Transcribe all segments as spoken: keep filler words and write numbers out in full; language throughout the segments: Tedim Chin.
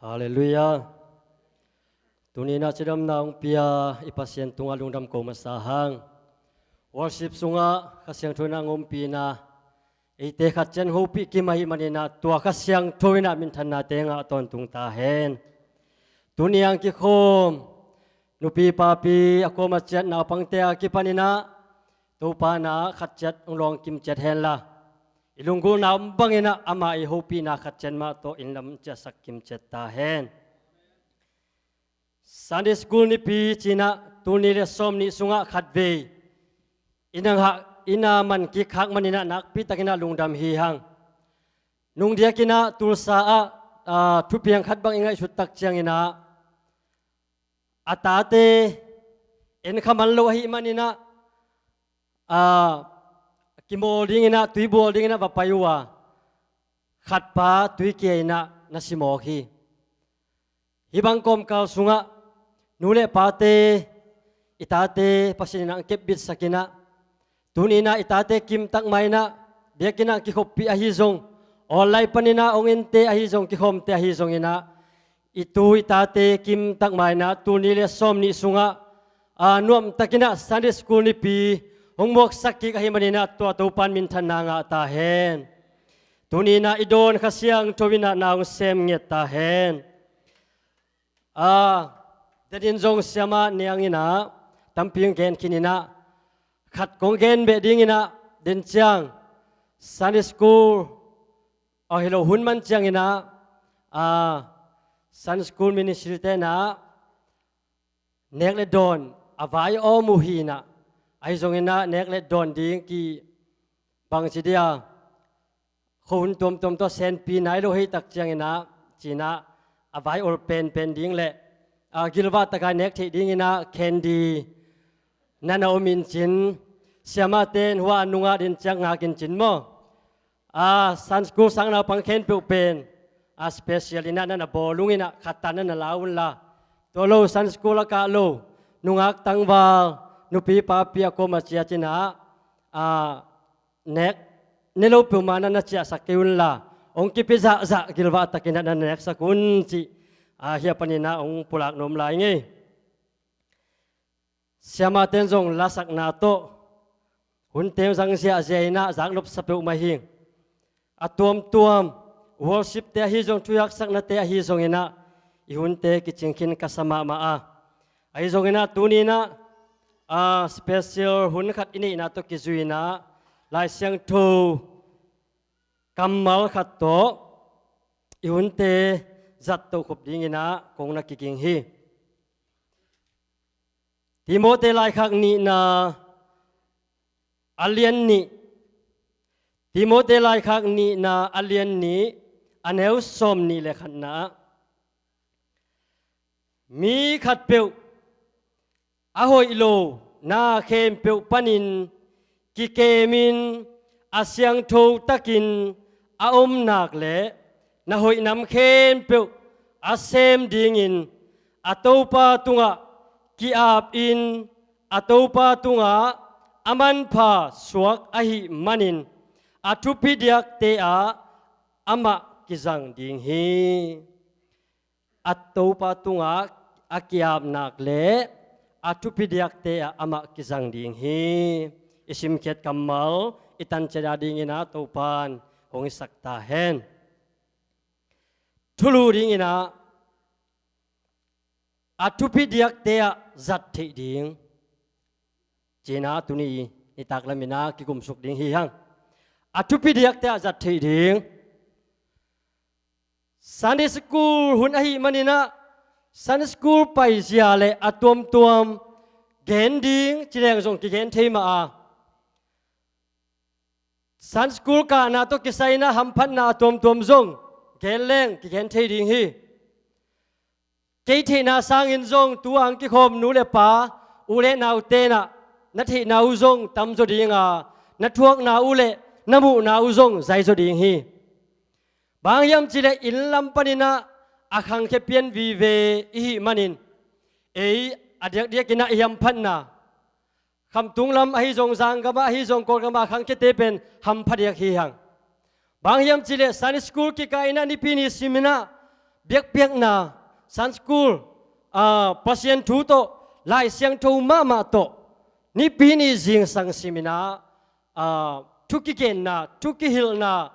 Halleluiah. Tuni-in ah cidamna hong pia i Pasian tungah lungdam ko masa hang. Worship sungah Kha Siangtho in ah hong ompihna, eite khat ciat hopih kim ahih manin ah tua Kha Siangtho in ah minthannate ngah tawntung ta hen. Tuni-a hong kikhawm nupi papi a kuamah ciat naupangte a kipanin ah Topa in ah khat ciat hong lawng kim ciat henla, i lunggulhna om bangin ah ama i hopihna khat ciat mah tawh inn lam ciahsak kim ciat ta hen. Sunday School nipi ci-in ah tul nih le sawm nih sungah khatvei i nang hah, i na man kik khak manin ah nakpi takin ah lungdam hi hang. Nung diakin ah Tulsa ah, aa, thupiang khat bang i ngaihsut tak ciangin ah a tate en kha man lo ahih manin ah, aa, kimawl dingin ah, tuibual dingin ah va pai uh a, khatpa tui kia-in ah na si mawk hi. Hih bang kawmkal sungah nu le pate, i tate Pasian in ah hong kepbitsak in ah, tuni-in ah i tate kim tak mah in ah, biakinn ah hong kikhoppih ahi zong, online panin ah hong ente ahi zong, kikhawmte ahi zongin ah, i tu i tate kim tak mah in ah tul nih le sawm nih sungah, aa, nuamtakin ah Sunday School nipi hong muaksak kik ahih manin ah tua Topa in minthanna ngah ta hen. Tuni-in ah i dawn Kha Siangtho in ah na hong sem ngiat ta hen. Aa, denin zong siamah niangin ah tampi hong gen khin in ah, khat kong gen beh dingin ah, den ciang Sunday School, aw, hi lo, hun man ciangin ah, aa, Sunday School ministry-te in ah nek le dawn a vai awm uh hi in ah, ahi zongin ah nek le dawn ding ki bangci dia, khuahun tuamtuam tawh senpi nai lo hi tak ciangin ah, ci-in ah a vai ol penpen ding le, aa, gilvah takin nek theih dingin ah candy na na om in cin, siamahte in hua a nungah den ciang ngak in cin maw. Aa, Sunday School sang naupang khempeuh pen, aa, special in ah na na bawl ung in ah, khat ta na na la unla. Tua lo, Sunday School a kah lo nungak tangval nupi papi a kuamah ciat in ah, aa, nek ne lo peuhmah na na ciahsak kei unla, hong kipia zahzah gilvah takin ah na na neksak un cih, aa, hih a panin ah hong pulak nuam lai ing ei. Siamahte in zong lasakna tawh hunte hong zang ziahziah in ah zaknop sa peuhmah hi. A tuamtuam worship-te ahi zong, thuhilh haksaknate ahi zongin ah i hunte kicing khin ka sa mahmah a, ahi zongin ah tuni-in ah, aa, special hun khat i neihna tawh kizui-in ah Lai Siangtho kammal khat tawh i hunte zat tokhop dingin ah kong na kiging hi. Timote laikhak nihna a lian nih, Timote laikhak nihna a lian nih, a neu sawm nih le khatna ah, mi khatpeuh a hoih lo na khempeuh panin kikemin a siangtho takin a om nak le na hoih nam khempeuh a sem dingin a Topa tungah ki-apin, a Topa tungah a manpha suak ahih manin a thupi diakte ah amah kizang ding hi. A Topa tungah a ki-ap nak le a thupi diakte ah amah kizang ding hi. I simkhiat kammal i tan ciat a dingin ah Topa in hong hisak ta hen. Thulu dingin ah a thupi diakte ah zat theih ding, ci-in ah tuni nitak lamin ah kikumsuk ding hi hang. A thupi diakte ah zat theih ding. Sunday School hun ahih manin ah Sunday School paizia le a tuamtuam gen ding ci leng zong kigen thei mah a, Sunday School kahna tawh kisai-in ah hamphatna a tuamtuam zong gen leng kigen thei ding hi. Kei theihna sangin zong tu-a hong kikhawm nu le pa, u le naute in ah na theihna uh zong tamzaw ding a, na thuakna uh le na muhna uh zong zaizaw ding hi. Bang hang hiam cih leh inn lam panin ah a khangkhia pian vive i hih manin, ei a diakdiakin ah i hamphatna, khamtung lam ahi zong, zanggam ah ahi zong, Kawlgam ah a khangkhiate pen hampha diak hi hang. Bang hang hiam cih leh Sunday School kikah in ah nipi ni simin ah biakpiakna, Sunday school, ah, Pasian thu tawh, Lai Siangtho mahmah tawh, Nipi ni zingsang simin ah, ah, thu kigenna, thu kihilhna,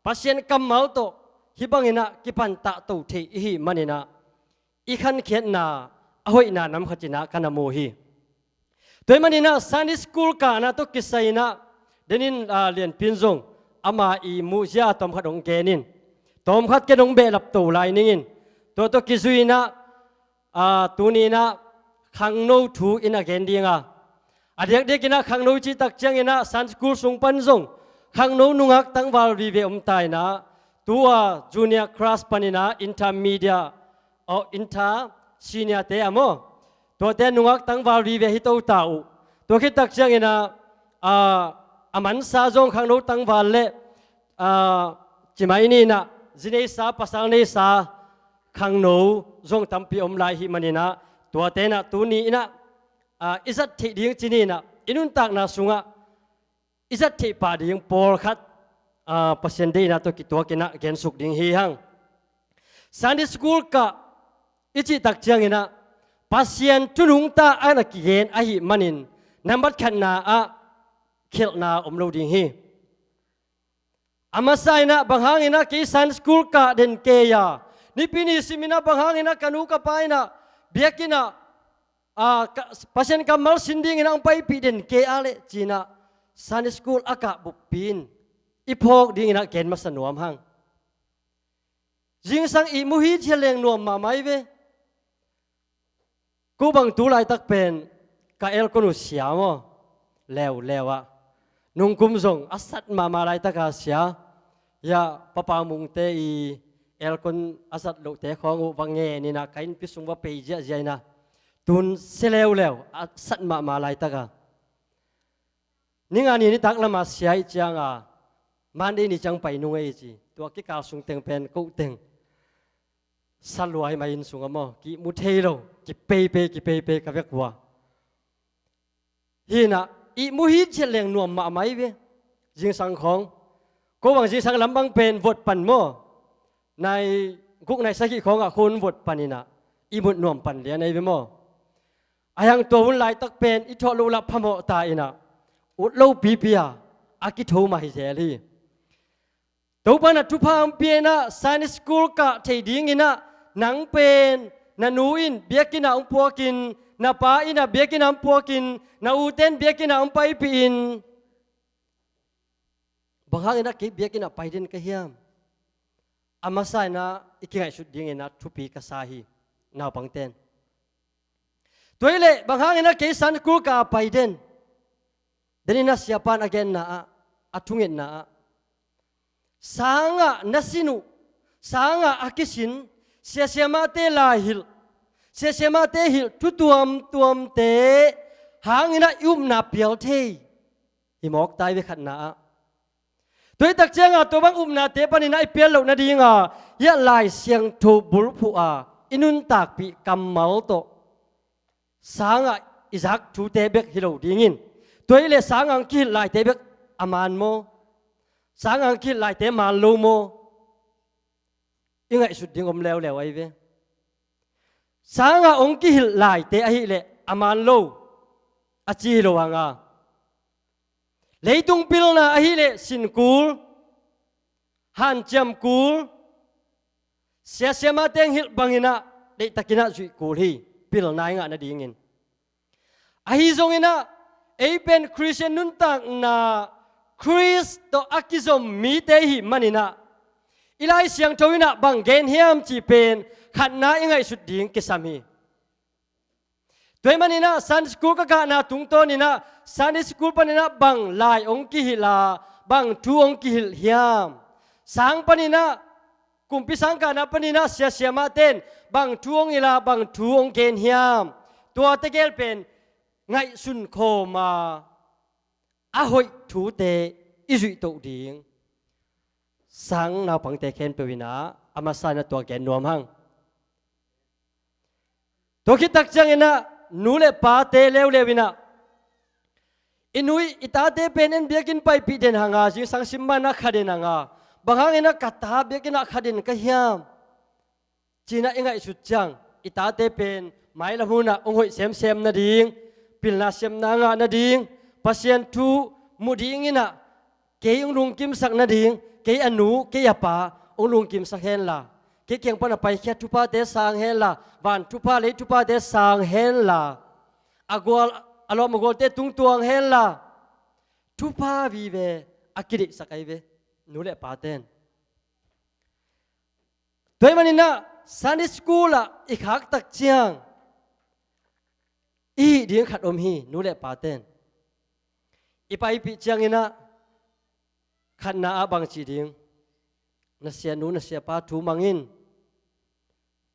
Pasian kammal tawh hih bangin ah kipantah to thei i hih manin ah, i khankhiatna a hoihna nam khatin ah ka na mu hi. Tua ahih manin ah Sunday school kahna tawh kisai in ah, denin, ah, Lianpi in zong ama ihmu zia tawmkhat hong gen in, tawmkhat ken hong behlap to lai ning in, tua tawh kizui in ah, ah, tuni in ah khangno thu i na gen ding a, a diakdiakin ah khangno i cih tak ciangin ah Sunday school sung pan zong khangno nungak tangval vive om ta in ah, tua junior class panin ah intermediate, aw, inter senior te ah maw, tuate nungak tangval vive hi to ta uh. Tua khit tak ciangin ah, ah, a mansa zong khangno tangval le, ah, ci mai ni in ah, zi neisa, pasal neisa khangno zong tampi om lai hih manin ah, tuate in ah tuni in ah, ah, i zat theih ding ci ni in ah, i nuntakna sungah i zat theih pah ding pawlkhat, ah, Pasian deihna tawh kituakin ah gensuk ding hi hang. Sunday school kah i cih tak ciangin ah Pasian thu nungta a na kigen ahih manin, nambat khatna ah khialhna om lo ding hi. A masa in ah, bang hangin ah kei Sunday school kah den kei a, Nipi ni simin ah bang hangin ah ka nu ka pa in ah biakinn ah, ah, ka, Pasian kammal sin dingin ah hong paipih den kei a leh ci-in ah Sunday school a kah buppi in i phawk dingin ah gen masa nuam hang. Zingsang ihmu hithiat leng nuam mahmah hi ve. Ko bang tu laitak pen ka aircon uh sia maw, leuleu ah. Nungkum zong a sat mahmah laitak a sia. Ya, Papa Mungte i aircon a sat lohte khawng uh va ngen in ah ka innpi sung va pei ziahziah in ah, tun sia leuleu, a sat mahmah laitak a. Ni nga ni nitak lam a sia ahih ciang a, Monday ni ciang pai nung ei ci. Tua kikal sung teng pen ko teng sa lua hi mai, inn sung ah maw, ki ihmu thei lo, kipeipei, kipeipei ka vek uh a. Hi in ah, ihmu hithiat leng nuam mahmah hi ve. Zingsang khawng, ko bang zingsang lam bang pen vot pan maw, nai guk nai sagih khawng ah khun vot pan in ah, ihmut nuam pan lian ahi ve maw. Ahi hang tua hun laitak pen i thawh loh lah phamawh ta in ah, ut lopipi a, a kitho mah hi zel hi. Topa in ah thupha hong pia in ah, Sunday school kah thei dingin ah, nang pen, na nu in biakinn ah hong puakin, na pa in ah biakinn ah hong puakin, na ute in biakinn ah hong paipihin, bang hangin ah kei biakinn ah pai den ka hiam? A masa in ah i kingaihsut dingin ah thupi ka sa hi, naupangten. Tua hi leh, bang hangin ah kei Sunday school kah a pai den? Denin ah siapa in a genna ah, a thungetna ah, sang ah na sin uh, sang ah a kisin, siasiamahte lai hilh, siasiamahte hilh thu tuamtuamte hangin ah i upna pial thei hi mawk ta hi ve, khatna ah. Tua hi tak ciang a, tua bang upnate panin ah i pial loh nading a, hiah Lai Siangtho bulphuh a i nuntakpih kammal tawh, sang ah i zak thute bek hi lo dingin, tua hi leh sang ah hong kihilh laite bek a man maw? Sang ah hong kihilh laite man lo maw? I ngaihsut ding om leuleu ahi ve. Sang ah hong kihilh laite ahih leh a man lo, a ci hi lo hang a. Leitung pilna ahih leh sin kul, hanciam kul, siasiamahte hong hilh bangin ah deihtakin ah zuih kul hi, pilna i ngah nadingin. Ahi zongin ah, ei pen Khristian nuntakna, Khrist tawh a kizom mite i hih manin ah, i Lai Siangtho in ah bang gen hiam cih pen khatna i ngaihsut ding kisam hi. Tua ahih manin ah Sunday school ka kahna tungtawnin ah, Sunday school panin ah bang lai hong kihilh a, bang thu hong kihilh hiam? Sang panin ah, kumpi sang kahna panin ah siasiamahte in bang thu hong hilh a, bang thu hong gen hiam? Tua tegel pen ngaihsun khawm a, a hoih thute i zuih toh ding. Sang naupangte khempeuh in ah a masa in ah tua gen nuam hang. Tua khit tak ciangin ah, nu le pate leuleu in ah, i nu i tate pen en biakinn paipih den hang a, zingsang sim ma-in ah kha den hang a, bang hangin ah ka ta biakinn ah kha den ka hiam? ci-in ah i ngaihsut ciang i tate pen mailam hunah hong hoih semsem nading, pilna siamna ngah nading, Pasian thu mu ding in ah kei hong lungkimsak nading, kei a nu, kei a pa hong lungkimsak henla, kei kiang pan a paikhia thuphate sang henla, van thupha, lei thuphate sang henla, a gual, a lawm a gualte tungtuang henla, thupha vive a kideihsak ahi ve, nu le paten. Tua ahih manin ah Sunday school ah i khak tak ciang i hih ding khat om hi, nu le paten. I paipih ciangin ah khatna ah bang ci ding, na sianu na siapa thu mang in,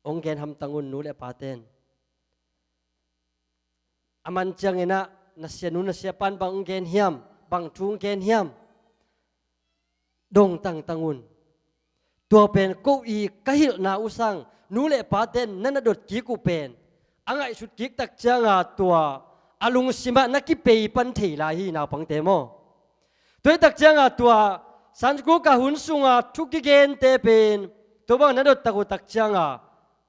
hong gen hamtang un, nu le paten. A man ciangin ah na sianu na siapa in bang hong gen hiam, bang thu hong gen hiam, dong tangtang un. Tua pen ko i ka hilhna uh sang, nu le paten na na dot kik uh pen a ngaihsut kik tak cianga tua a lungsimah na kipei pan thei lai hi, naupangte maw. Tua hi tak cianga tua Sunday school ka hun sunga thu kigente pen tua bang na dot tak uh tak cianga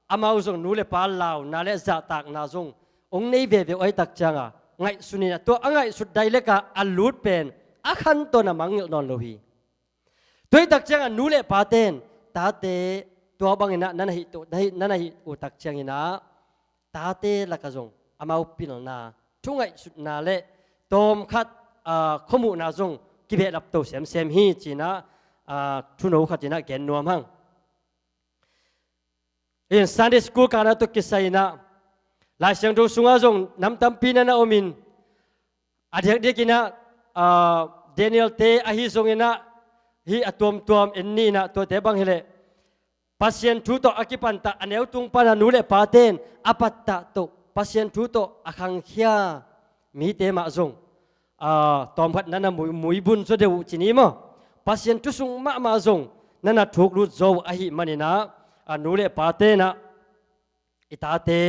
amau zong nu le pa launa le zahtakna zong hong nei veve uh ahi tak cianga ngaihsun in ah, tua a ngaihsut dailek a a lut pen a khantawn a mangngilh nawn lo hi. Tua hi tak cianga nu le paten tate tua bangin ah na na hih tu, na hih, na na hih uh tak ciangin ah tate lakah zong amau pilna, thu ngaihsutna le tawmkhat, aa, khuamuhna zong kibehlap to semsem hi, ci-in ah, aa, thuno khat in ah gen nuam hang. In Sunday school kana tawh kisai in ah Lai Siangtho sungah zong nam tampi na na om in, a diakdiak in ah, aa, Daniel te ahi zongin ah, hih a tuamtuam en ni in ah, tuate bang hileh Pasian thu tawh a kipantah a neu tung pana nu le paten a pattah tawh Pasian thu tawh a khangkhia mite mah zong, aa, tawmkhat na na mui, muibun zaw deuh uh ci ni maw. Pasian thu sung mahmah zong na na thuk lut zaw uh ahih manin ah, a nu le paten ah i tate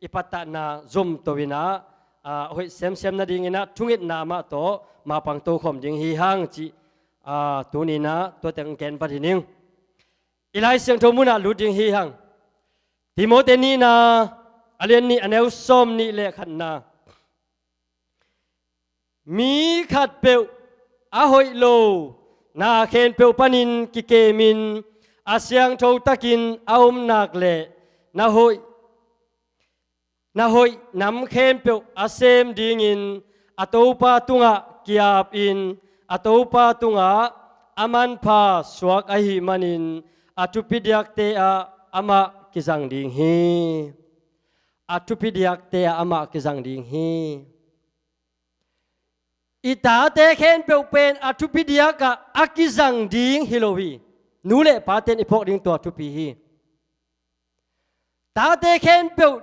i pattahna zom to in ah, aa, hoih semsem nadingin ah thungetna mah tawh mapang tokhawm ding hi hang cih, aa, tuni in ah tua teng gen vat hi ning. I Lai Siangtho munah lut ding hi hang. Timote nihna a lian nih a neu sawm nih le khatna. Mi khatpeuh a hoih lo na khempeuh panin kikemin a siangtho takin a om nak leh na hoih, na hoih nam khempeuh a sem dingin a Topa tungah ki-apin a Topa tungah a manpha suak ahih manin a thupi diakte ah amah kizang ding hi. A thupi diakte ah amah kizang ding hi. I tate khempeuh pen a thupi diakah a kizang ding hi lo hi. Nu le paten i phawk ding tua thupi hi. Tate khempeuh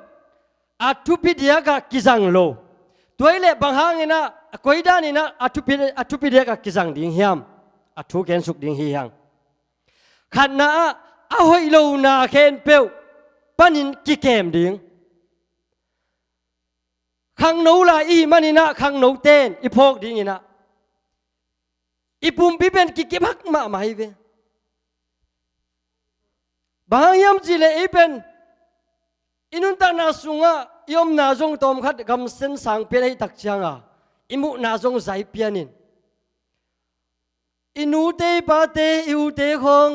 a thupi diakah kizang lo. Tua hi leh bang hangin ah, a koi danin ah a thupi, a thupi diakah kizang ding hiam? A thu gensuk ding hi hang. Khatna ah a hoih lo na khempeuh panin kikem ding. Khangno lai ihih manin ah khangnote'n i phawk dingin ah i pumpi pen kikep hak mahmah hi ve. Bang hang hiam cih leh ei pen i nuntakna sungah i omna zong tawmkhat gamsen sang pian ahih tak cianga i muhna zong zai pianin i nute i pate i ute khawng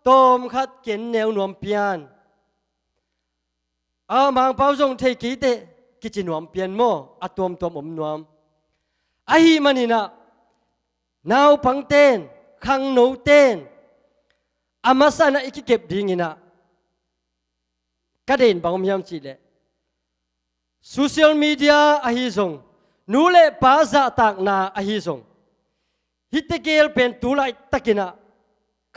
tawmkhat ken neu nuam pian. A Mangpau zong thei kei teh kici nuam pian maw, a tuamtuam om nuam. Ahih manin ah naupangte'n, khangnote'n a masa in ah i kikep dingin ah ka deih bang om hiam cih leh social media ahi zong, nu le pa zahtakna ahi zong, hihte gel pen tu laitakin ah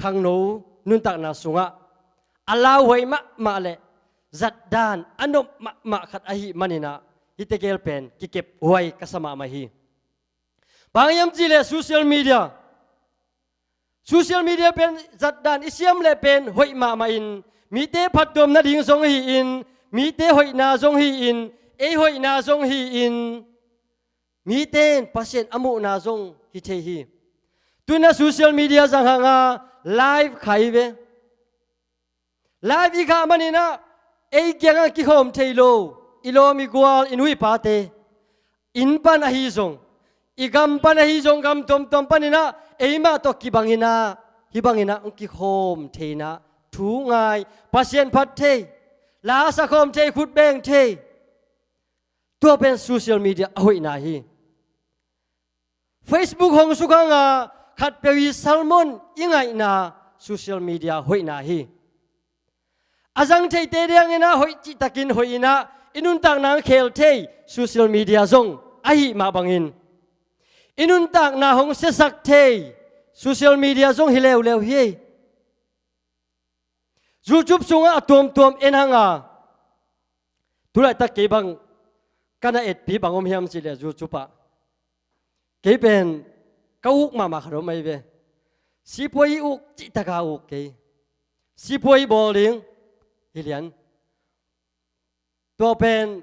khangno nuntakna sungah a lauhuai mahmah le zatdan a nop mahmah khat ahih manin ah hihte gel pen kikep huai ka sa mahmah hi. Bang hiam cih leh social media, social media pen zatdan i siam leh pen hoih mahmah in, mite phattuam nading zong hi-in, mite hoihna zong hi-in, ei hoihna zong hi-in, mite'n Pasian a muhna zong hi thei hi. Tu-in ah social media zang hanga live khai ve. Live i khah maninah ei kiangah kikhawm thei lo i lawm i gual i nu i pate, inn pan ahi zong, i gam pan ahi zong, gam tuamtuam paninah eimah tawh kibanginah hih banginah hong kikhawm theinah thu ngai, Pasian phat thei, la sakhawm thei, khut beng thei. Tua pen social media a hoihna hi. Facebook hong suk hanga khatpeuh i sermon i ngaihna social media hoihna hi. A zang theite dianginah hoih cihtakin hoihinah i nuntakna hong khel thei social media zong ahi mah bangin, i nuntakna hong siasak thei social media zong hi leuleu hi. YouTube sungah a tuamtuam en hanga, tulaitak kei bang ka na etpi bang om hiam cihleh YouTube ah kei pen ka uk mahmah khat om ahi ve. Sipuai i uk cihtaka uk kei. Sipuai i bawl ding hi lian. Tua pen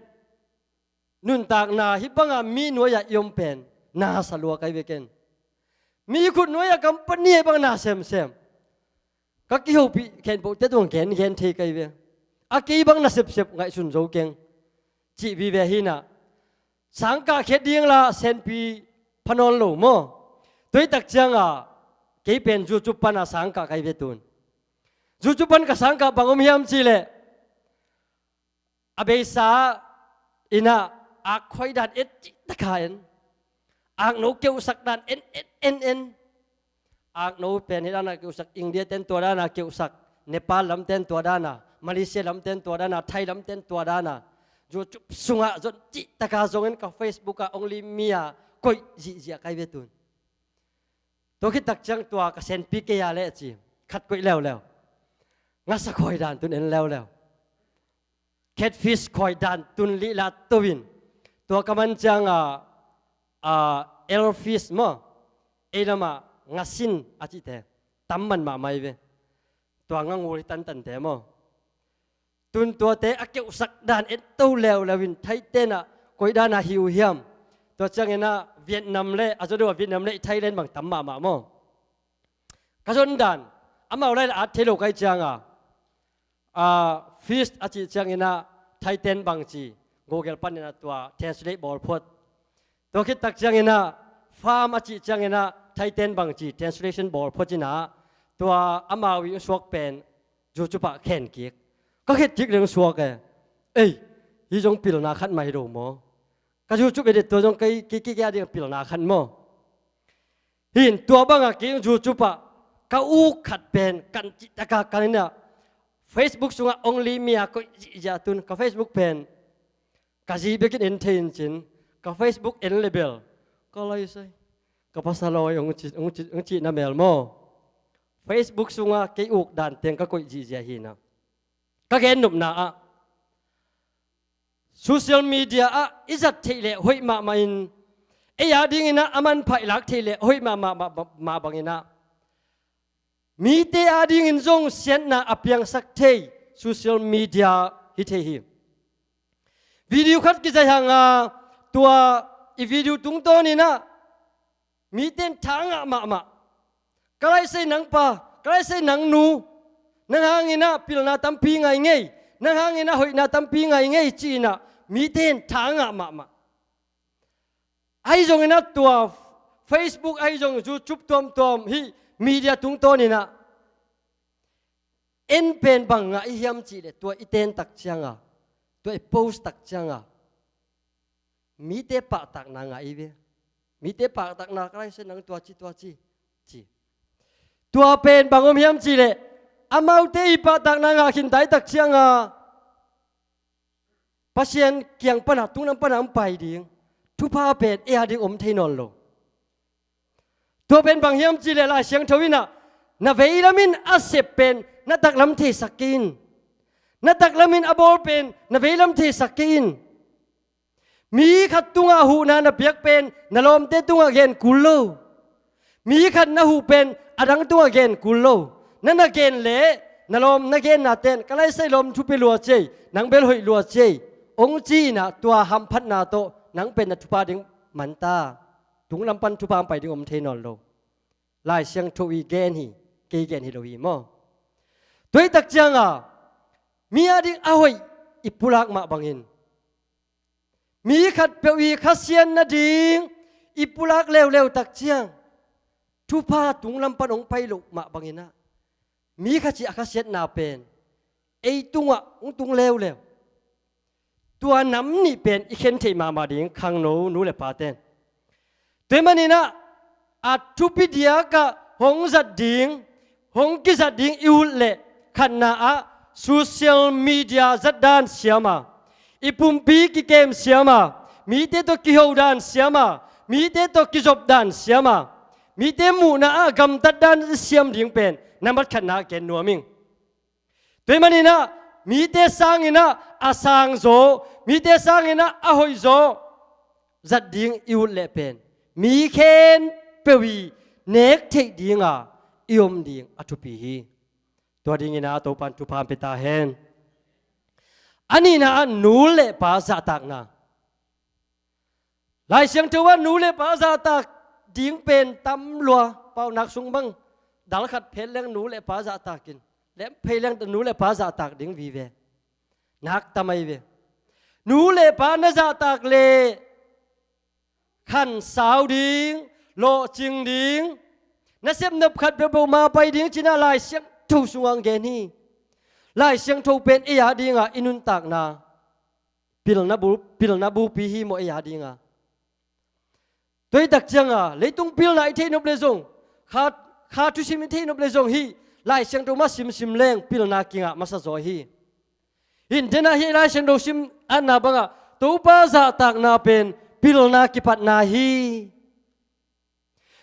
nuntakna hih banga mi nuai-ah i om pen na sa lua ka hi ve ken. Mi khut nuai-ah company ahi bang na semsem. Ka kihopih khenpoh te tuang gen gen thei ka hi ve. A kei bang na sepsep ngaihsun zo keng. Cih vive hinah sangkah khiat ding la senpi pha nawn lo maw? Tua hi tak cianga kei pen YouTube pana sangkah ka hi ve tun. YouTube pan ka sangkah bang om hiam cihleh a beisa inah ak khoi dan et cihtaka en. Akno keuhsak dan en en en en. Akno pen hih dana keuhsak, India ten tua dana keuhsak, Nepal lamten tua dana, Malaysia lamten tua dana, Thai lamten tua dana. YouTube sungah zon cihtaka zongin ka Facebook ah only me a koih zihziah ka hi ve tun. Tua khit tak ciang tua ka senpi kei a leh ci khat koih leuleu. Ngasa khoi dan tun en leuleu. Catfish khoi dan tun lihla to in tua ka man cianga, a, elfish maw? Ei lamah ngasin a cihte tam man mahmah hi ve. Tua ngangul hi tantante maw? Tun tuate a keuhsak dan en to leuleu in Thai tenah koi dana hi uh hiam? Tua cianginah Vietnam le a zaw deuh a Vietnam le Thailand bang tam mahmah maw? Ka zon dan amau lai la at thei lo ka hi cianga, a, fish a cih cianginah Thai ten bangci Google paninah tua translate bawl phot. Tua khit tak cianginah farm a cih cianginah Thai ten bangci translation bawl phot inah tua amau i suak pen YouTube ah khen kik. Ka khet kik leng suak e. Ei, hi zong pilna khat mah hi lo maw? Ka YouTube edit tua zong kei kei kei a ding pilna khat maw? Hin tua banga kei YouTube ah ka uk khat pen kan cihtaka kan inah Facebook sungah only me a koih zihziah tun ka Facebook pen ka zi bekin en thei in cin ka Facebook en le bel ka laisai ka pasal awi hong cih, hong cih, hong cihna mel maw? Facebook sungah kei uk dan teng ka koih zihziah hinah ka gen nopna ah social media ah i zat theih leh hoih mahmah in ei a dinginah a manpha i lak theih leh hoih mahmah mah, mah, mah banginah mite a dingin zong siatna a piangsak thei social media hi thei hi. Video khat kizaihanga tua i video tungtawninah mite in tha ngah mahmah. Ka laisai nang pa, ka laisai nang nu, nang hanginah pilna tampi ngai ngei, nang hanginah hoihna tampi ngai ngei ci-inah mite in tha ngah mahmah. Ahi zonginah tua Facebook ahi zong YouTube tuamtuam hih media tungtawninah en pen bang ngah i hiam cihleh tua i ten tak cianga, tua i post tak cianga mite pahtakna ngah i ve. Mite pahtakna ka laisai nang tua ci tua ci ci. Tua pen bang om hiam cihleh amaute i pahtakna ngah khin daitak cianga Pasian kiang pana tunglam pana hong pai ding thupha pen ei a ding om thei nawn lo. Tua pen bang hiam cihleh Lai Siangtho inah na veilam in a sep pen na taklam theisak kei in. Na taklam in a bawl pen na veilam theisak kei in. Mi khat tungah huhna na piak pen na lawmte tungah gen kul lo. Mi khat na huh pen a dang tungah gen kul lo. Na na gen leh na lawm na genna ten ka laisai lawm thupi lua cei, nang bel hoih lua cei hong ci-inah tua hamphatna tawh nang pen na thupha ding manta. Tunglam pan thupha hong pai ding om thei nawn lo. Lai Siangtho i gen hi, kei gen hi lo hi maw? Tua hi tak cianga mi a ding a hoih i pulak mah bangin, mi khatpeuh i khasiat nading i pulak leuleu tak ciang, thupha tung lam pan hong pai loh mah bangin ah, mi khat cih a khasiatna pen ei tungah hong tung leuleu. Tua nam nih pen i khen theih mahmah ding, khangno nu le pate'n. Tua ahih manin ah, a thupi diakah hong zat ding, hong kizat ding i ut leh, khatna ah social media zat dan siam a, i pumpi kikem siam a, mite tawh kiho dan siam a, mite tawh kizop dan siam a, mite muhna ah gamtat dan siam ding pen nambat khatna ah gen nuam ing. Tua ahih manin ah, mite sangin ah a sang zaw, mite sangin ah a hoih zaw zat ding i ut leh pen, mi khempeuh i nek theih dinga i om ding a thupi hi. Tua dingin ah Topa'n thupha hong pia ta hen. A nihna ah, nu le pa zahtakna. Lai Siangtho ah nu le pa zahtak ding pen tam lua, paunak sung bang, dal khat phet leng nu le pa zahtak in, lem phei leng nu le pa zahtak ding vive. Nak tam ahi ve. Nu le pa na zahtak leh, khansau ding, lawhcing ding, na sepnop khat peuhpeuh ma pai ding ci-in ah Lai Siangtho sungah gen hi. Lai Siangtho pen ei a dinga i nuntakna pilna bu, pilna bupi hi maw, ei a dinga. Tua hi tak cianga, leitung pilna i theihnop leh zong, kha, kha thusim i theihnop leh zong, hih Lai Siangtho mah simsim leng pilna kingah masa zaw hi. Hi in, dena hih Lai Siangtho sim atna bangah Topa zahtakna pen pilna kipatna hi.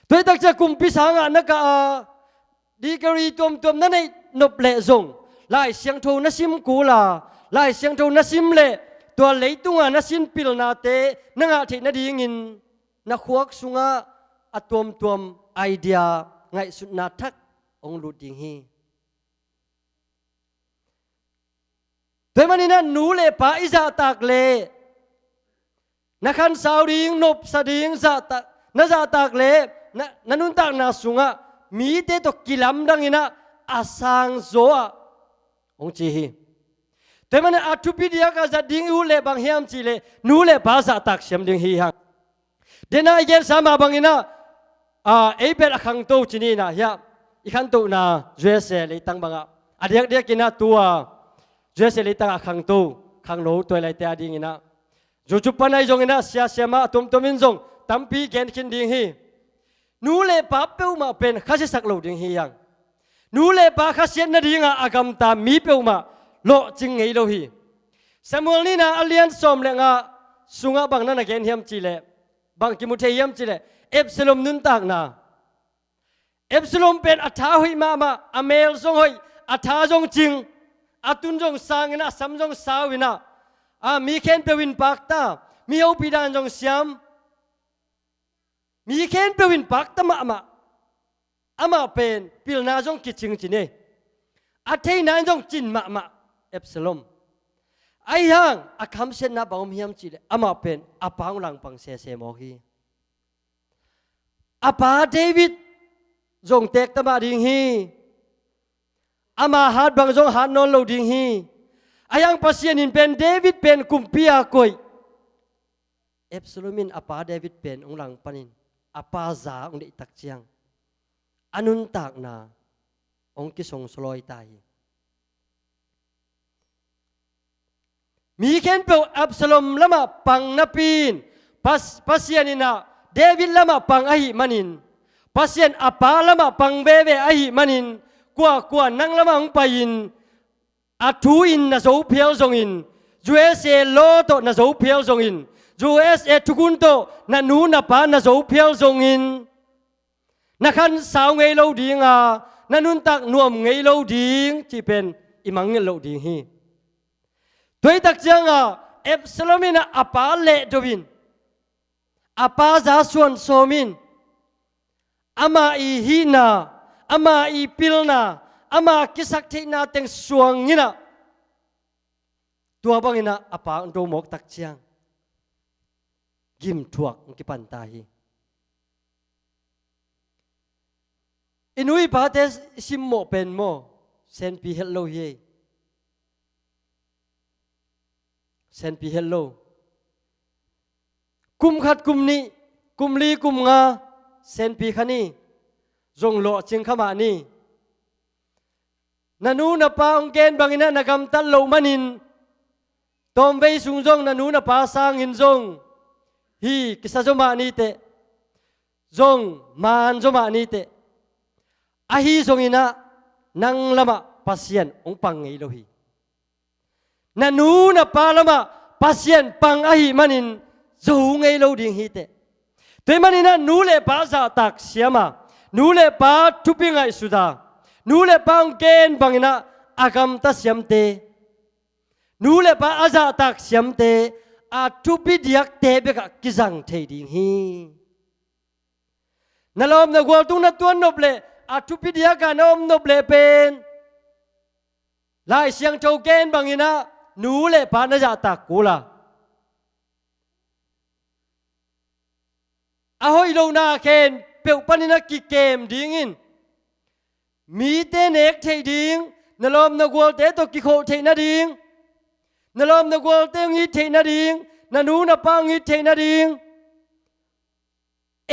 Tua hi tak ciang kumpi sangah na kah a, degree tuamtuam na neih nop leh zong, Lai Siangtho na sim kul a, Lai Siangtho na sim leh, tua leitunga na sin pilnate na ngah theih nadingin, na khuak sungah a tuamtuam idea, ngaihsutna thak hong lut ding hi. Tua ahih manin ah, nu le pa i zahtak leh, na khansau ding, nopsa ding, zahtak, na zahtak leh, na, na nuntakna sungah mite tawh kilamdang in ah, a sang zaw ah, hong ci hi. Tua ahih manin a thupi diakah zat ding i ut leh bang hiam cih leh, nu le pa zahtak siam ding hi hang. Dena i gensa mah bangin ah, a, ei pen a khangto ci ni in ah, hiah i khantohna U S A leitang bangah, a diakdiakin ah tua U S A leitangah a khangto, khangno tuailaite a dingin ah, YouTube pan ahi zongin ah, siasia mah a tuamtuam in zong tampi gen khin ding hi. Nu le pa peuhmah pen khasiasak lo ding hi hang. Nu le pa khasiat nadinga a gamta mi peuhmah lawhcing ngei lo hi. Samuel nihna a lian sawm le nga sungah bang na na gen hiam cih leh, bang kimu thei hiam cih leh, Absalom nuntakna. Absalom pen a tha hoih mahmah, a mel zong hoih, a tha zong cing, a tun zong sang in ah, a sam zong sau in ah, a, mi khempeuh in pakta, mi hopih dan zong siam, mi khempeuh in pakta mahmah. Amah pen pilna zong kicing ci ni. A theihna in zong cin mahmah Absalom. Ahi hang a khamsiatna bang om hiam cih leh, amah pen a pa hong langpang sese mawk hi. A pa David zong teek ta mah ding hi. Ama hat bang zong hat nawn lo ding hi. Ahi hang Pasian in pen David pen kumpi a koih, Absalom in a pa David pen hong langpanin, a pa za hong deih tak ciang, a nuntakna hong kisongsaw lawi ta hi. Mi khempeuh Absalom lamah pang napi-in, Pas-, Pasian in ah David lamah pang ahih manin, Pasian a pa lamah pang veve ahih manin, kuakua nang lamah hong pai-in, a thu in na zo phial zongin, U S A law tawh na zo phial zongin, U S A thukhun tawh na nu na pa na zo phial zongin, na khansau ngei lo ding a, na nuntak nuam ngei lo ding cih pen i mangngilh loh ding hi. Tua hi tak ciangah Absalom in ah a pa lehdo in, a pa za suan sawm in, ama i hihna, ama i pilna, ama kisak theihna teng suang in ah, tua bangin ah a pa hong do mawk tak ciang, gimthuak hong kipan ta hi. I nu i pate simmawh pen maw, senpi het lo hi. senpi het lo. Kum khat, kum nih, kum li, kum nga senpi kha ni. Zong lawhcing kha mah ni. Na nu na pa hong gen bangin ah na gamtat loh manin, tawmvei sung zong na nu na pa sangin zong hi kisa zaw mah ni teh, zong man zaw mah ni teh. Ahi zongin ah nang lamah Pasian hong pang ngei lo hi. Na nu na pa lamah Pasian pang ahih manin zo ngei lo ding hi teh. Tua ahih manin ah nu le pa zahtak siam a, nu le pa thupi ngaihsut a, nu le pa hong gen bangin ah a gamta siamte, nu le pa a zahtak siamte a thupi diakte bekah kizang thei ding hi. Na lawm na gual tung na tuan nop leh, a thupi diakah na om nop leh pen, Lai Siangtho gen bangin ah nu le pa na zahtak kul a, a hoih lohna khempeuh panin ah kikem dingin, mite nek theih ding, na lawm na gualte tawh kikhawh theih nading, na lawm na gualte hong it theih nading, na nu na pa hong it theih nading,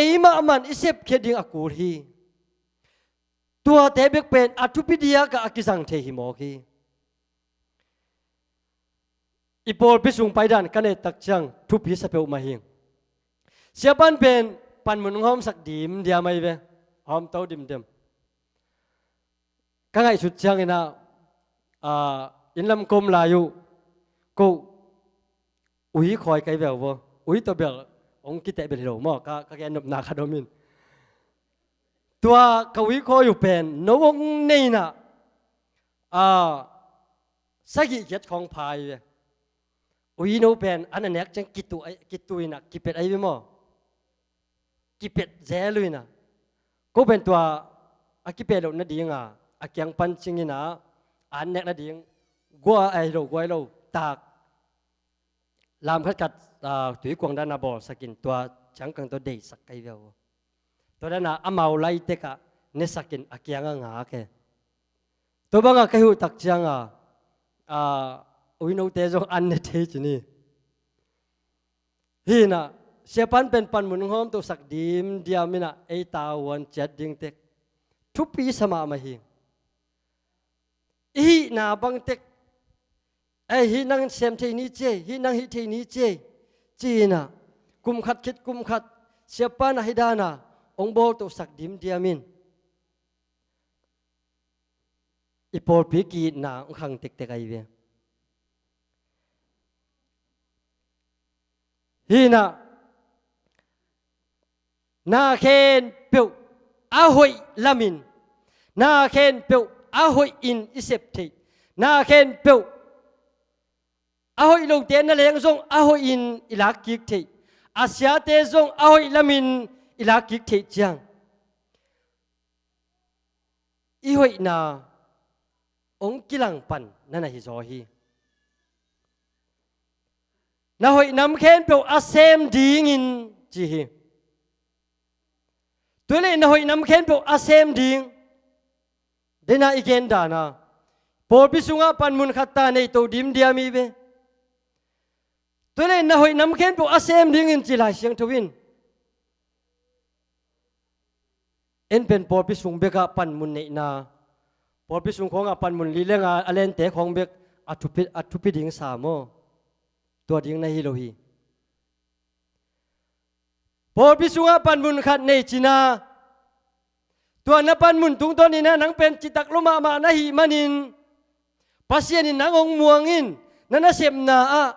eimah man i sepkhiat ding a kul hi. Tuate bek pen a thupi diakah a kizang thei hi mawk hi. I pawlpi sung paidan ka neihtak ciang thupi sa peuhmah hi. Siapan pen panmun hong hawmsak dimdiam ahi ve. Hawmto dimdiam. Ka ngaihsut ciangin ah, ah, inn lam ka om lai uh, ko ui khawi ka hi ve uh. Ui tawh bel hong kiteh bel hi lo maw, ka, ka gen nopna khat om in. Tua ka ui khawi uh pen no hong nei in ah, ah, sagih giat khawng pha hi ve. Ui no pen an a nek ciang kitu, kitu in ah kipet ahi ve maw. Kipet zel uh in ah, ko pen tua a kipet loh nading a, a kiang pan cingin ah, an nek nading gua ahi lo, guai lo tak lam khat khat, ah, tuikuang dan a bawlsak in tua ciangkang tawh deisak ka hi ve uh. Tua dan a amau laitek ah nesak in a kiang a ngak e. Tua bang a ka hi uh tak ciang a, ah, ui note zong an ne thei ci ni. Hi in ah, siapan pen panmun hong hawmtosak dimdiam in ah ei tavuan ciat ding tek thupi sa mahmah hi. I hihna bang tek, ei, hih nang sem thei ni ci ei, hih nang hih thei ni ci ei, ci in ah, kum khat khit kum khat, siapan ah hih dan a hong bawltosak dimdiam in, i pawlpi ki-itna hong khang tektek ahi ve. Hi in ah, na khempeuh a hoih lamin, na khempeuh a hoih in i sep theih, na khempeuh a hoih lote na leng zong a hoih in i lak kik theih, a siate zong a hoih lamin i lak kik theih ciang, i hoihna hong kilang pan na na hi zaw hi. Na hoih nam khempeuh a sem dingin ci hi. Tua leh na hoih nam khempeuh a sem ding, dena i gen dan a, pawlpi sungah panmun khat ta nei to dimdiam hi ve. Tua leh na hoih nam khempeuh a sem dingin ci Lai Siangtho in. En pen pawlpi sung bekah panmun neihna, pawlpi sung khawngah panmun li le nga a lente khawng bek a thupi, a thupi ding sa maw? Tua ding na hi lo hi. Pawlpi sungah panmun khat nei cina, tua na panmun tungtawnin ah nang pen citak lua mahmah na hih manin, Pasian in nang hong muang in, na nasepna ah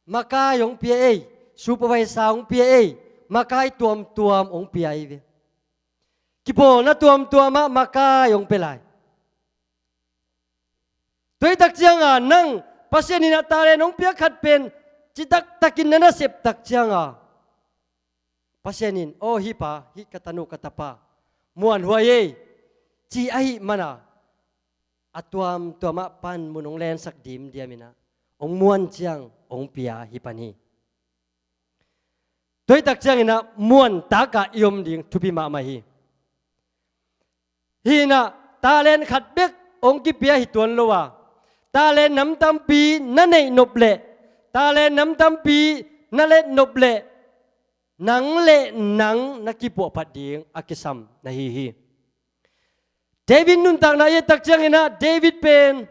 makai hong pia ei, supervisor hong pia ei, makai tuamtuam hong pia ei ve. Kipawlna tuamtuam ah makai hong pia lai. Tua hi tak cianga nang Pasian in a talent hong piak khat pen citak takin na nasep tak cianga Pasian in, "Aw, hih pa, hih ka tanu, ka tapa muanhuai ei," ci ahih mana a tuamtuamah panmun hong lensak dimdiam inah hong muan ciang hong pia hi pan hi. Tua hi tak cianginah muantakah i om ding thupi mahmah hi. Hinah talent khat bek hong kipia hi tuan lo a, talent nam tampi na neih nop leh talent nam tampi na let nop leh nang le nang na kipuahphat ding a kisam na hi hi. David nuntakna i et tak ciangin ah David pen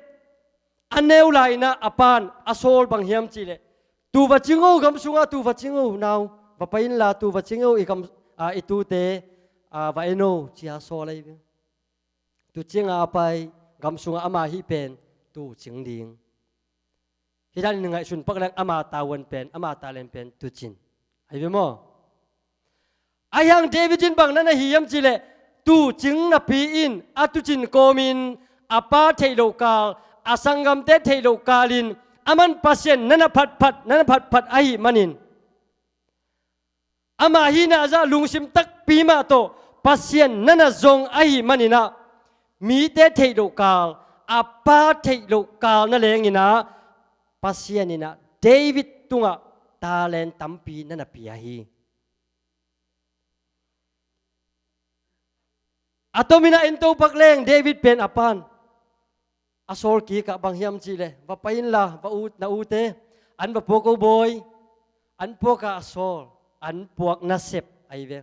a neu lai-in ah a pa'n a sawl bang hiam cih leh, "Tu va cing o, gam sungah tu va cing o, nau, va pai inla, tu va cing o, i gam, a, i tute, a, va en o," ci-a sawl ahi ve. Tu cingah a pai, gam sungah ama hih pen tu cing ding. Hih dan in ngaihsun pak leng ama tavuan pen, ama talent pen tu cin ahi ve maw? Ahi hang David in bang na na hi hiam cih leh, tu cing napi-in a tu cin kawmin a pa theih loh kal, a sanggamte theih loh kalin, aman Pasian na na phatphat, na na phatphat ahih manin, ama hihna zah lungsim takpi mah tawh Pasian na na zong ahih manin ah, mite theih loh kal, a pa theih loh kal na lengin ah, Pasian in ah David tungah talent tampi na na pia hi. A tomin ah en to pak leng David pen a pa'n a sawl kikah bang hiam cih leh, "Va pai inla, va ut, na ute an va puak o bawi," an puak a, a sawl, an puak nasep ahi ve.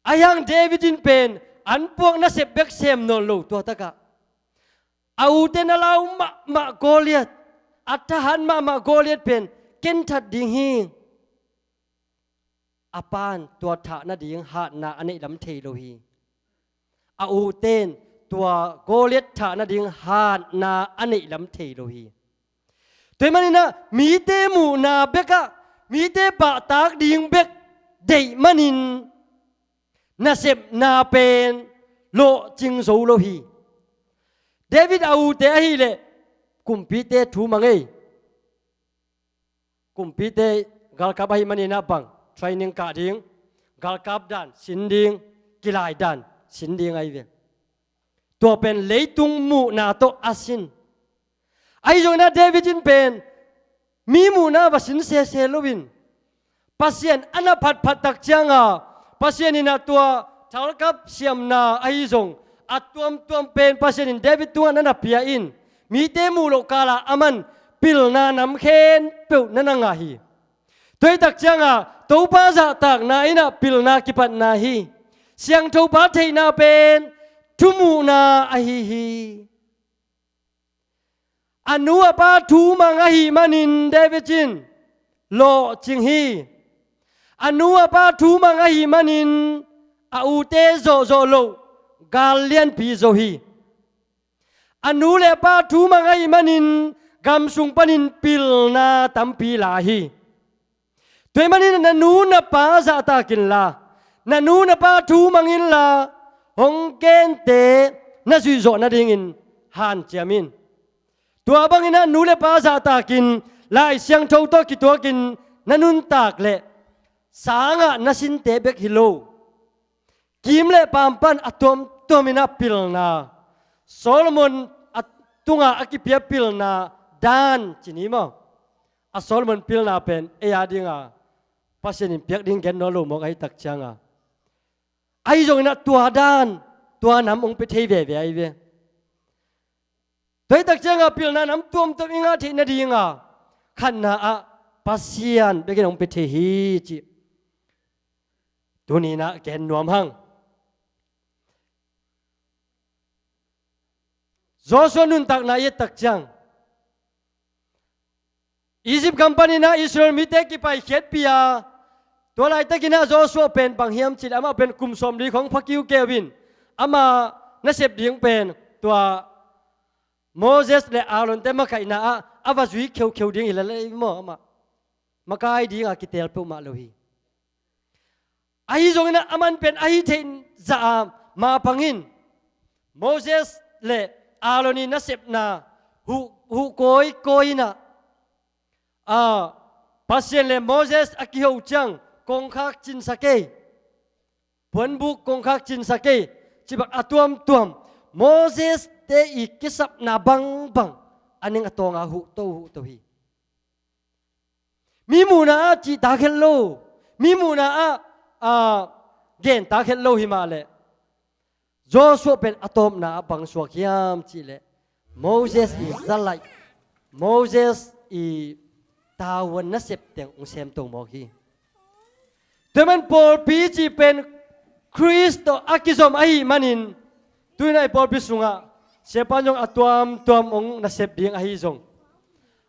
Ahi hang David in pen an puak nasep bek sem nawn lo, tua takah a ute na lau mahmah Goliath, a thahat mahmah Goliath pen ken that ding hi. A pa'n tua thah nading hatna a neih lam thei lo hi. A ute'n tua Goliath thah nading hatna a neih lam thei lo hi. Tua ahih manin ah mite muhna bekah, mite pahtak ding bek deih manin nasepna pen lawhcing zo lo hi. David a ute ahih leh kumpite thu mang ei. Kumpite galkap ahih manin ah bang training kah ding, galkap dan sin ding, kilai dan sin ding ahi ve. Tua pen leitung muhna tawh a sin. Ahi zongin ah David in pen mi muhna va sin sese loin, Pasian a na phatphat tak cianga, Pasian in ah tua thalkap siamna ahi zong a tuamtuam pen Pasian in David tungah na na pia in, mite muh loh kala aman pilna nam khempeuh na na ngah hi. Tua ahih tak cianga Topa zahtakna in ah pilna kipatna hi. Siangthopa theihna pen thumuhna ahi hi. A nu a pa thu mang ahih manin David in lawhcing hi. A nu a pa thu mang ahih manin a ute zawhzawh loh gal lianpi zo hi. A nu le a pa thu mang ahih manin gam sung panin pilna tampi la hi. Tua ahih manin na nu na pa zahtak inla, na nu na pa thu mang inla, hong gente na zuihzawh nadingin hanciam in. Tua bangin ah nu le pa zahtakin Lai Siangtho tawh kituakin na nuntak leh sangah na sinte bek hi lo, kim le paam pan a tuamtuamin ah pilna, Solomon a tungah a kipia pilna dan ci ni maw? A Solomon pilna pen ei a dinga Pasian in piak ding gen nawn lo mawk ahih tak cianga, ahi zongin ah tua dan, tua nam hong pia thei veve ahi ve. Tua ahih tak cianga pilna nam tuamtuam i ngah theih nadinga khatna ah Pasian bekin hong pia thei hi cih tuni-in ah gen nuam hang. Joshua nuntakna i et tak ciang, Egypt gam panin ah Israel mite kipaikhiatpih a, tua laitakin ah Joshua pen bang hiam cih leh amah pen kum sawmli khong pha kiukiau in, ama nasep ding pen tua Moses le Aaron-te makaihna ah a va zui kheukheu ding hi lel ei maw? Amah makai dinga kiteel peuhmah lo hi. Ahi zongin ah aman pen ahi theih zah a mapang in Moses le Aaron i nasepna huh, huh kawikawi in ah, a, Pasian le Moses a kiho ciang kongkhak cinsa kei, puanbuk kongkhak cinsa kei, cih bang a tuamtuam Moses-te i kisapna bangbang a ning a tawnga huhto huhto hi. Mi muhna ah cihtak het lo, mi muhna ah, ah, gentak het lo hi mah leh, Joshua pen a tawpna ah bang suak hiam cih leh, Moses i zalaih, Moses i tavuan nasep teng hong semto mawk hi. Tua man pawlpi cih pen Khrist tawh a kizom ahih manin, tu-in ah i pawlpi sungah siapa in zong a tuamtuam hong nasep ding ahi zong,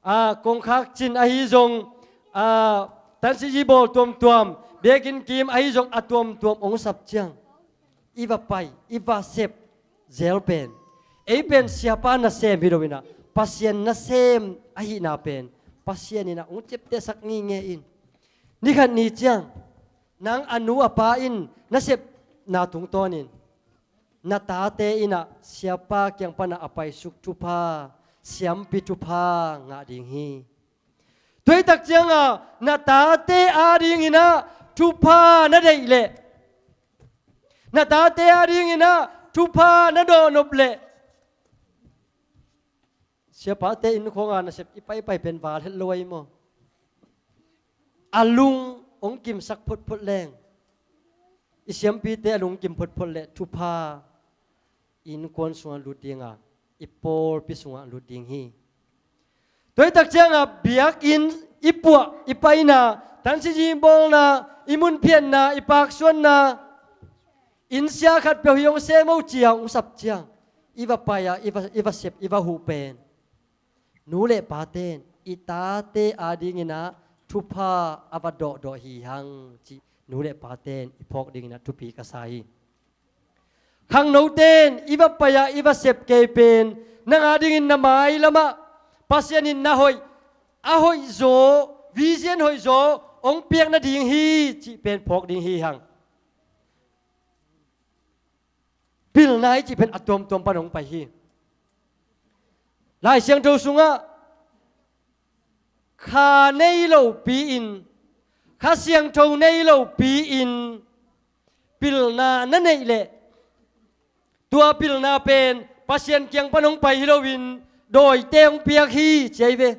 a, kongkhak cin ahi zong, a, tansiji bawl tuamtuam, biakinn kim ahi zong a tuamtuam hong sap ciang, i va pai, i va sep zel pen, ei pen siapa nasem hi lo-in ah, Pasian nasem ahihna pen Pasian in ah hong ciaptehsak ngingei in. Ni khat ni ciang, nang a nu a pa in nasepna tungtawnin na tate in ah siapa kiang pan ah a paisuk thupha, siampi thupha ngah ding hi. Tua hi tak ciangah na tate adingin ah thupha na deih leh, na tate adingin ah thupha na dawhnop leh, siapate inn khawngah nasep i paipai pen val het lo ahi maw? A lung hong kimsak photphot leng, i siampite a lung kim photphot leh thupha i innkuan sungah lut ding a, i pawlpi sungah lut ding hi. Tua hi tak ciangah biakinn i puah, i paina, tansiji bawlna, i mun phiatna, i paksuanna, inn sia khatpeuh hi hong sem o ci-a hong sap ciang, i va pai-a, i va, i va sep, i va huh pen, nu le pate in i tate adingin ah thupha a va dawhdawh hi hang cih nu le pate in i phawk dingin ah thupi ka sa hi. Khangnote in i va pai-a, i va sep kei pen, nang adingin na mailamah Pasian in na hoih, a hoih zaw, vision hoih zaw hong piak nading hi cih pen phawk ding hi hang. Pilna i cih pen a tuamtuam pan hong pai hi. Lai Siangtho sungah kha nei lopi-in, Kha Siangtho nei lopi-in pilna na neih leh, tua pilna pen Pasian kiang pan hong pai hi loin dawite hong piak hi ci ahi ve.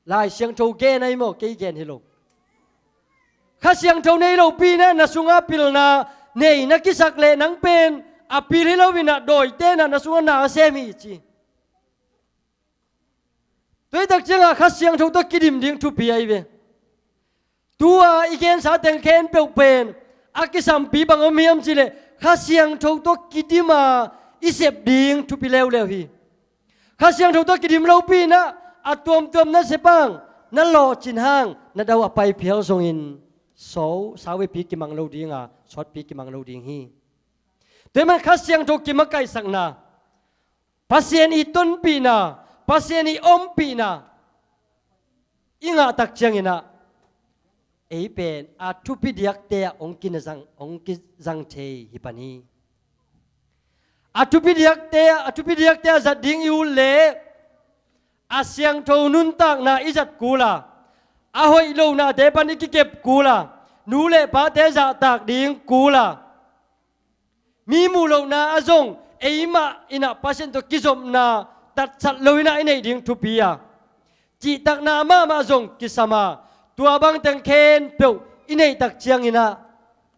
Lai Siangtho gen ahi maw, kei gen hi lo. Kha Siangtho nei lopi-in ah na sungah pilna nei na kisak leh nang pen a pil hi loin ah dawite in ah na sungah na a sem hi ci. Tua hi tak ciangah Kha Siangtho tawh kidim ding thupi ahi ve. Tua i gensa teng khempeuh pen a kisampi bang om hiam cih leh Kha Siangtho tawh kidim a i sep ding thupi leuleu hi. Kha Siangtho tawh kidim lopi-in ah a tuamtuam na sep hang, na lawhcin hang, na dau a pai phial zongin sau, sauvepi kimang lo ding a, sawtpi kimang lo ding hi. Tua hi man Kha Siangtho kimakaihsakna, Pasian i tonpihna, Pasian i ompihna i ngah tak ciangin ah ei pen a thupi diakte ah hong kina zang, hong kizang thei hi pan hi. A thupi diakte, a thupi diakte ah zat ding i ut leh a siangtho nuntakna i zat kul a, a hoih lonate pan i kikep kul a, nu le pate zahtak ding kul a, mi muh lohna ah zong eimah in ah Pasian tawh kizopna tatsat lo-in ah i neih ding thupi a, cihtakna mahmah zong kisam a, tua bangteng khempeuh i neih tak ciangin ah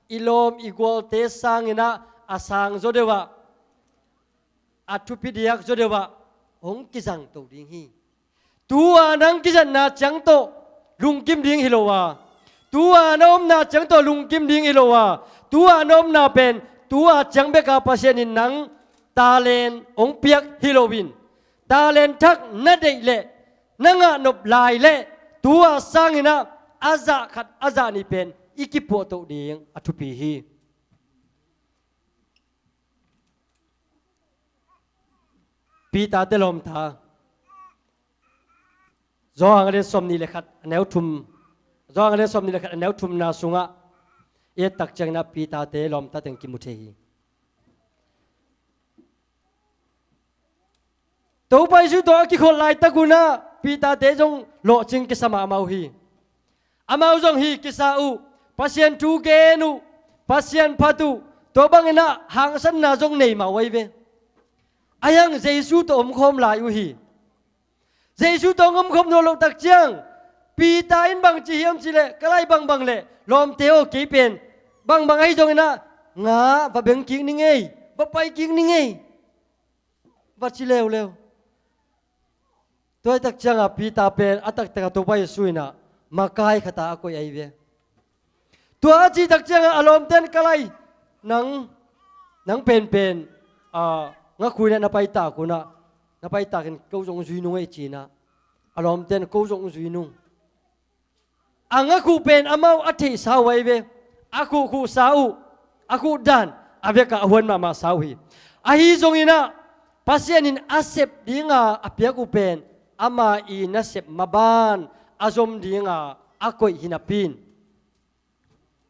i lawm i gualte sangin ah a sang zaw deuh ah, a thupi diak zaw deuh ah hong kizangto ding hi. Tu-a nang kizatna ciang tawh lungkim ding hi lo a, tu-a na omna ciang tawh lungkim ding hi lo a, tu-a na omna pen tu-a ciang bek a Pasian in nang talent hong piak hi loin, talent thak na deih leh na ngah nop lai leh tu-a sangin ah a zah khat a zah nih pen i kipuahtoh ding a thupi hi. Peter te lawmta, Johan a lian sawmnih le khat a neu thum, Johan a lian sawmnih le khat a neu thumna sungah i et tak ciangin ah Peter te lawmta teng kimu thei hi. Topa Jesu tawh a kikholh laitak un ah Peter te zong lawhcing kisa mahmah uh hi. Amau zong hi kisa uh, Pasian thu gen uh, Pasian phat uh, tua bangin ah hangsanna zong nei mah uh ahi ve. Ahi hang Jesu tawh omkhawm lai uh hi. Jesu tawh omkhawm nawn loh tak ciang Peter in bang ci hiam cih leh, ka lai bangbang leh lawmte aw, kei pen bangbang ahi zongin ah nga va beng kik ning ei, va pai kik ning ei, va ci leuleu. Tua hi tak ciangah Peter pen a taktak a Topa Jesu in ah makai khat a koih ahi ve. Tua a cih tak ciangah a lawmten, "Ka lai, nang, nang penpen, ah, ngakhu in ah na paitak un ah, na paitakin ko zong zui nung ei," ci-in ah a lawmten, "Ko zong zui nung." A ngakhu pen amau a theihsa uh ahi ve. A khuhkhuhsa uh, a khuhdan a vekah a huan mahmahsa uh hi. Ahi zongin ah Pasian in a sep dinga a piak uh pen ama i nasep maban a zom dinga a koih hi napi in,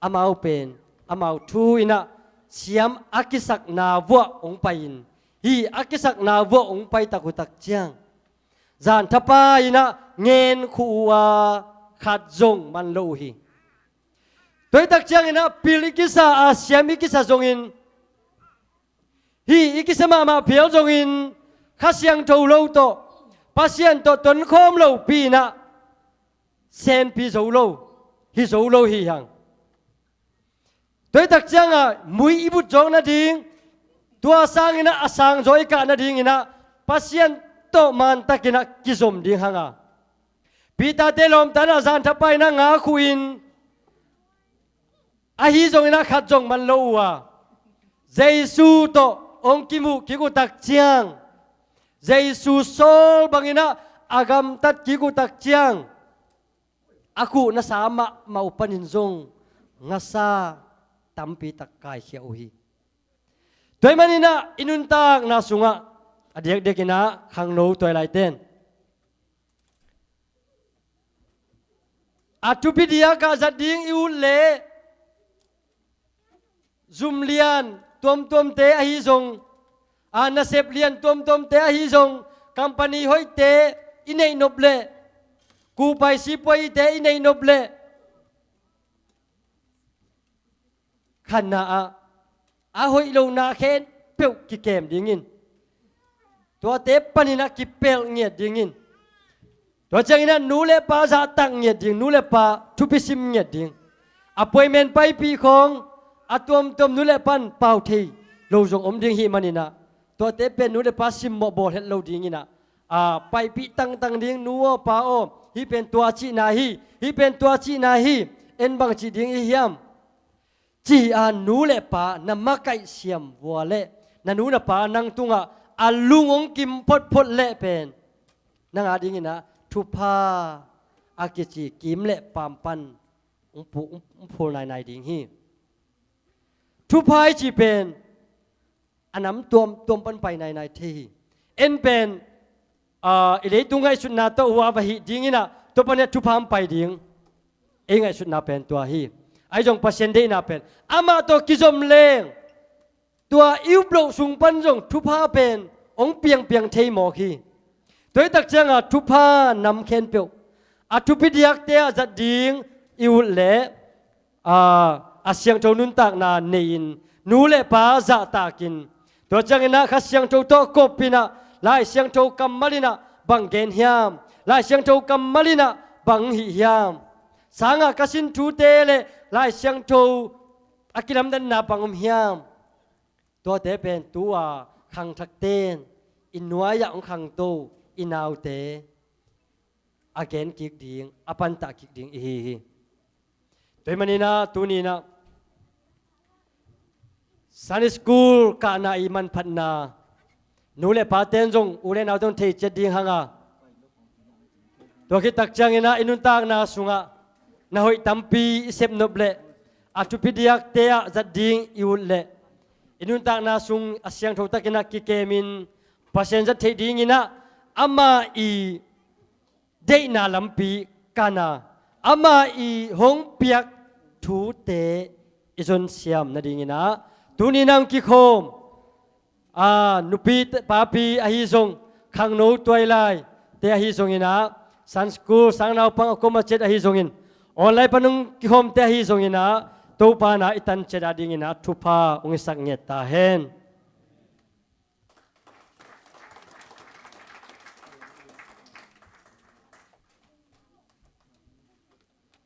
amau pen amau thu in ah siam a kisakna vuah hong pai-in, hih a kisakna vuah hong paitak uh tak ciang, zanthapai in ah ngen khuh uh a, khat zong man lo uh hi. Tua hi tak ciangin ah pil i kisa a, siam i kisa zongin, hih i kisa mahmah phial zongin, Kha Siangtho lo tawh, Pasian tawh tonkhawm lopi in ah senpi zo lo, hi zo lo hi hang. Tua hi tak ciangah mui i butzawk nading, tua sangin ah a sangzaw i kah nadingin ah Pasian tawh mantakin ah kizom ding hang a, Peter-te lawmta in ah zanthapai in ah nga khuh in, ahi zongin ah khat zong man lo uh a, Jesu tawh hong kimuh kik uh tak ciang, Jesu sawl bangin ah a gamtat kik uh tak ciang, a khuh nasa mahmah uh panin zong ngasa tampi tak kaikhia uh hi. Tua ahih manin ah i nuntakna sungah a diakdiakin ah khangno tuailaiten a thupi diakah zat ding i ut leh, zum lian tuamtuamte ahi zong, a nasep lian tuamtuamte ahi zong, company hoihte i neih nop leh, kuhpai sipuaite i neih nop leh, khatna ah a hoih lohna khempeuh kikem dingin, tuate panin ah kipelh ngiat dingin, tua ciangin ah nu le pa zahtak ngiat ding, nu le pa thupi sim ngiat ding, appointment paipih khawng a tuamtuam nu le pa in pau thei lo zong om ding hi manin ah, tuate pen nu le pa simmawh bawl het lo dingin ah, a, paipih tangtang ding, nu aw, pa aw, hih pen tua cihna hi, hih pen tua cihna hi, en bang cih ding i hiam, ci-a nu le pa na makaih siam vua leh, na nu na pa nang tungah a lung hong kim photphot leh pen, nang adingin ah thupha a kici kim le paam pan hong pu-, hong, hong phul nainai ding hi. Thupha i cih pen a nam tuamtuam pan pai nainai thei hi. En pen, aa, i leitung ngaihsutna tawh hua va hih dingin ah, tua pan ah thupha hong pai ding. Ei ngaihsutna pen tua hi. Ahi zong Pasian deihna pen amah tawh kizom leng, tua i up loh sung pan zong thupha pen hong piangpiang thei mawk hi. Tua hi tak ciangah thupha nam khempeuh a thupi diakte ah zat ding i ut leh, aa, a siangtho nuntakna nei-in, nu le pa zahtakin, tua ciangin ah Kha Siangtho tawh kop in ah, Lai Siangtho kammal in ah bang gen hiam, Lai Siangtho kammal in ah bang hih hiam, sangah ka sin thute le Lai Siangtho a kilamdanna bang om hiam, tuate pen tu-a khangthakte in i nuai-ah hong khangto i naute a gen kik ding, a pantah kik ding i hi hi. Tua ahih manin ah tuni-in ah Sunday school kahna i manphatna, nu le pate in zong, u le naute in zong thei ciat ding hang a, tua khit tak ciangin ah i nuntakna sungah na hoih tampi i sep nop leh, a thupi diakte ah zat ding i ut leh, i nuntakna sung a siangtho takin ah kikemin Pasian zat theih dingin ah, amah i deihna lampi kan a, amah i hong piak thute i zonsiam nadingin ah, tuni-in ah hong kikhawm, aa, nupi te, papi ahi zong, khangno tuailaite ahi zongin ah, Sunday school, sangnaupang a kuamah ciat ahi zongin, online pan hong kikhawmte ahi zongin ah, Topa in ah i tan ciat adingin ah thupha hong hisak ngiat ta hen.